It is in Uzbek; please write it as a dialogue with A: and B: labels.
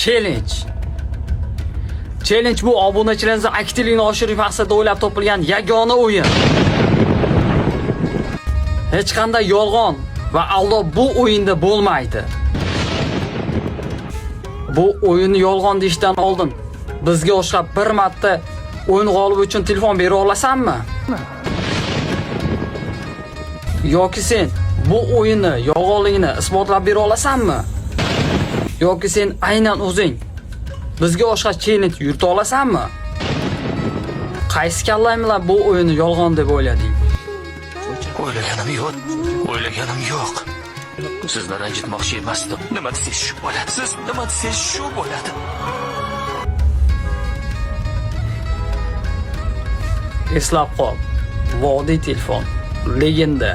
A: Challenge. Challenge bu obunachilaringizni aktivligini oshirish maqsadida o'ylab topilgan yagona o'yin. Hech qanday yolg'on va aldov bu o'yinda bo'lmaydi. Bu o'yinni yolg'on deyishdan oldin bizga o'xshab bir marta o'yin g'olibi uchun telefon bera olasanmi? Yoki sen bu o'yinni yolg'onligini isbotlab bera olasanmi? Yoki sen aynan o'zing bizga o'xshash challenge yurita olasanmi? Qaysi kallang bilan bu o'yinni yolg'on deb o'ylading?
B: O'ylaganim yo'q. O'ylaganim yo'q. Sizni ranjitmoqchi emasdim. Nima desangiz shu bo'ladi. Siz nima desangiz shu bo'ladi.
A: Eslab qol. Vodiy telefon. Legenda.